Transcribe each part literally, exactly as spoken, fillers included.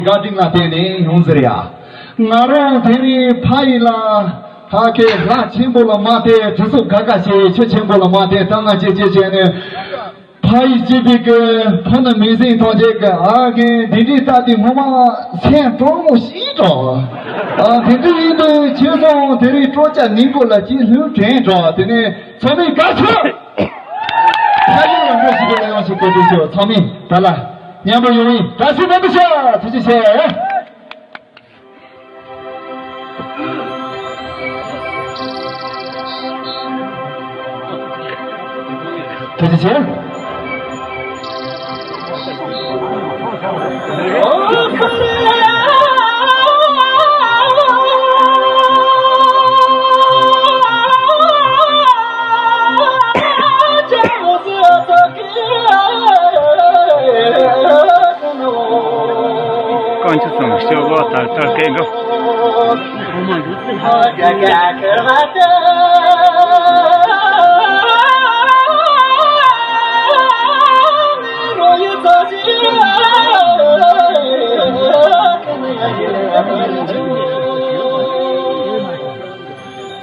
བཀའ་དྲིན་ལ་བརྟེན་ནས་ཡོང་ཟེར་ཡ། ང་རང་དེ་རིང་ཕ་ཡུལ་ལ་ཧ་ཀེ་ལྷ་ཆེན་པོ་ལ་མ་བལྟས། དྲི་ཟུག་ག་ག་བྱས། ཆུ་ཆེན་པོ་ལ་མ་བལྟས། ད་ང་ཅེ་ཅེ་བྱས་ནས། ཕ་ཡུལ་སྐྱིད་པའི་གི་ཕུ་ནུ་མིང་སྲིང་ཐོག་ཅིག་གི་ཨ་གི་འདི་འདྲའི་ལྟ་དུས་ངོ་མ་སེམས་སྤྲོ་མོ་ཞིག་འགྲོ། ཨ་དེ་འདྲ་ཡིན་དུས་ཁྱེད་ཚོ་དེ་རིང་སྤྲོ་སྐྱིད་ནིང་པོ་ལ་སྐྱིད་ལྷུན་དྲན་འགྲོ། དེ་ནས་ཚང་མས་དགའ་ཚོར། ཕ་ཡུལ་ལ་འགྲོ་ཞིག་གི་ལ་ཡོང་ཞིག་གི་འགྲོ་ཞིག་ཚང་མས་ད་ལ་མཉམ་པོ་ཡོང་ཡིན། དགའ་བསུ་མང་པོ་ཞུ། ཐུགས་རྗེ་ཆེ། ཐུགས་རྗེ་ཆེ། གང་ཅི་ཙམ་སྐྱོ་བ་དར་དར་སྐད་འགབ།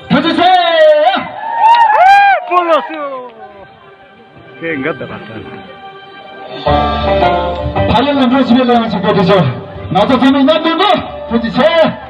ཐུགས་རྗེ་ཆེ། ཕུ་ལོ་སུ། ཧེ་འགའ་ད་ར་ད། ཕ་ཡུལ་ལ་འགྲོ་ཞིག་ལ་ཡང་ཞིག་གོ་དེ་ཆོ། ང་ཚོ་ཚང་མས་མཉམ་དུ་འགྲོ། ཐུགས་རྗེ་ཆེ།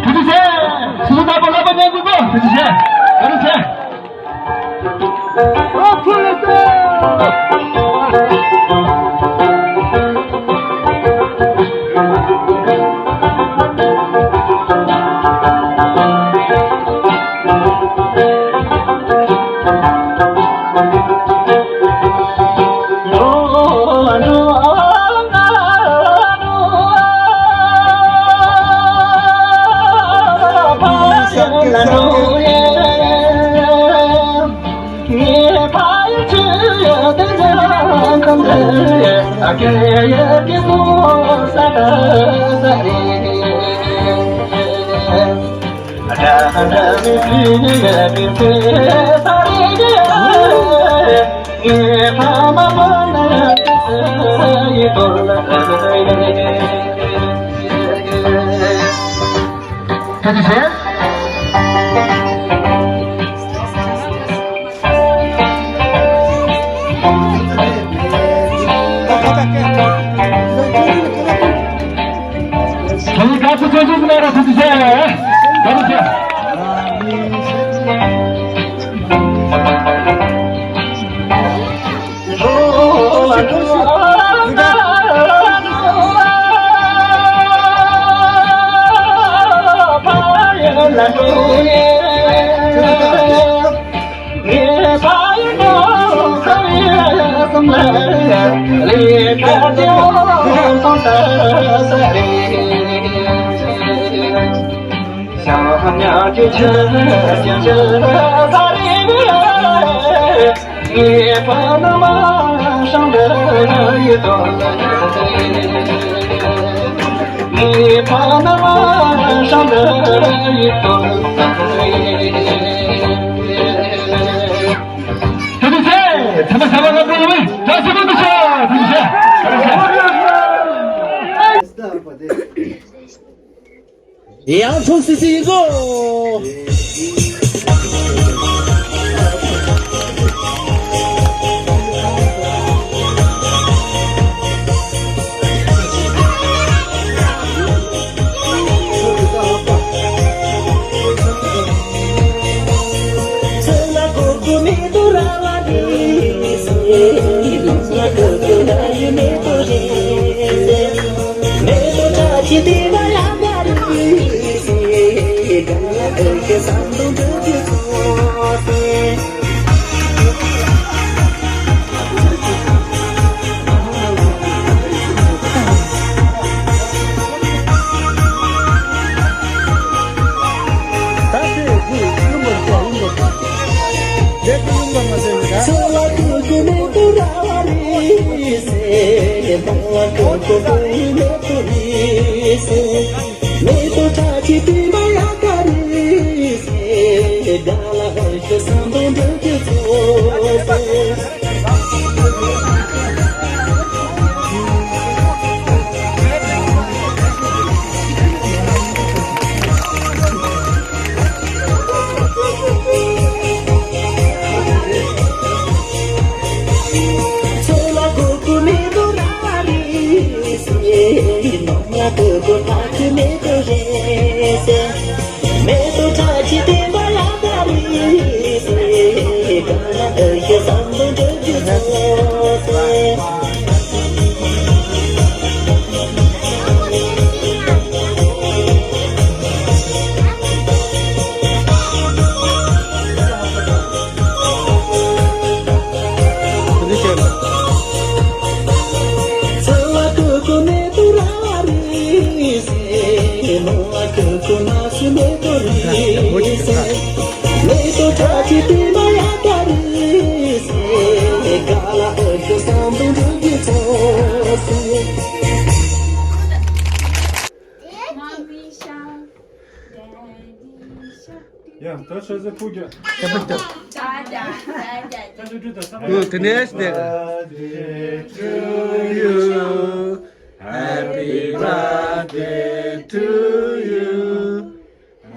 ཐུགས་རྗེ་ཆེ། སུ་སུ་ད་པོ་ལབ་པ་ཉན་དགོས་གོ། ཐུགས་རྗེ་ཆེ། ཐུགས་རྗེ་ཆེ། ཐུགས་རྗེ་ཆེ། ཁྱེད་ག་ཚོད་ཚོད་ཚོད་ན་ར་ཐུགས་རྗེ་ཆེ། ག་ཚོད་ཚོད། ཐུགས་རྗེ་ཆེ། ཚང་མ་ཚང་མ་ལ་འགྲོ་བའི་བཀྲ་ཤིས་པ་འདུག་ཤོག་ཐུགས་རྗེ་ཆེ། ཡང་ཐུགས་སི་སི་ཡིན་གོ། ཡ། ད་ཤ་ཟ་ཕུག་རྒྱ། ད་ཤ་ཁྲུ་ད་ས་མ། དེ་ནས་དེ། Happy birthday to you.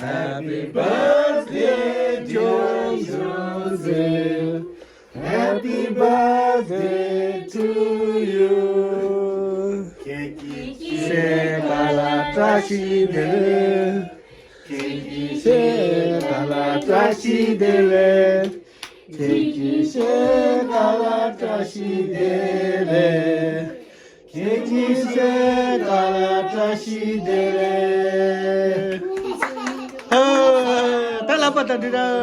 Happy birthday, dear Joseph. Happy birthday to you. ཁྱེད་ཀྱི་ཚེ་ག་ལ་བཀྲ་ཤིས་བདེ་ལེགས། ཁྱེད་ཀྱི་ཚེ་ག་ལ་བཀྲ་ཤིས་བདེ་ལེགས། ཁྱེད་ཀྱི་ཚེ་ག་ལ་བཀྲ་ཤིས་བདེ་ལེགས། ཁྱེད་ཀྱི་ཚེ་ག་ལ་བཀྲ་ཤིས་བདེ་ལེགས། ཨ། ད་ལབ་པ་དང་འདི་ར།